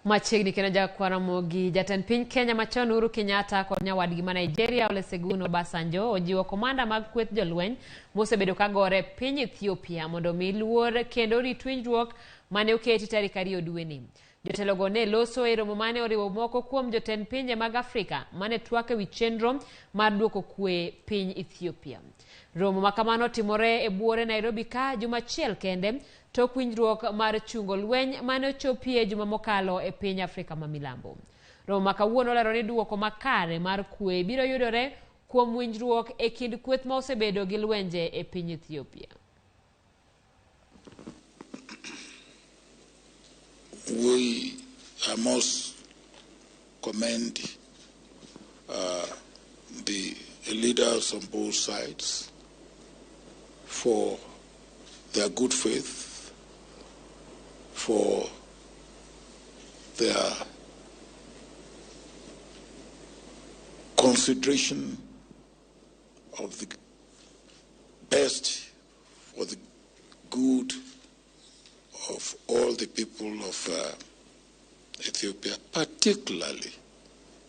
Machiegni kendo jakwaramogi jatend piny Kenya machon Uhuru Kenyatta kod nyawadgi ma Nigeria Olusegun Obasanjo ojiwo komanda mag kweth jolweny mosebedo ka gore piny Ethiopia mondo omi luor kendo rit winjruok mane oketi tarik 2 dweni. Jotelogo ne loso e romo mane oriwo moko kuom jotend pinje mag Afrika mane twak ewi chenro mar duoko kwe piny Ethiopia. Romo ma kamano timore e buore Nairobi ka juma achiel kende tok winjruok mar chungo lweny mane ochopie juma mokalo e piny Afrika ma milambo. Romo ma kawuono olero ni duoko makare mar kwe biro yudore kuom winjruok e kind kweth ma osebedo gi lwenje e piny Ethiopia. I must commend the leaders on both sides for their good faith, for their consideration of the best for the good of all the people of Ethiopia, particularly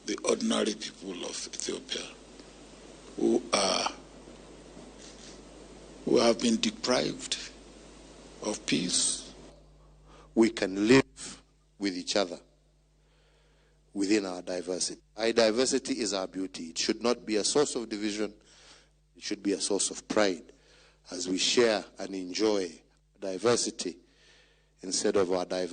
the ordinary people of Ethiopia who have been deprived of peace. We can live with each other within our diversity. Our diversity is our beauty. It should not be a source of division. It should be a source of pride as we share and enjoy diversity instead of our diversity.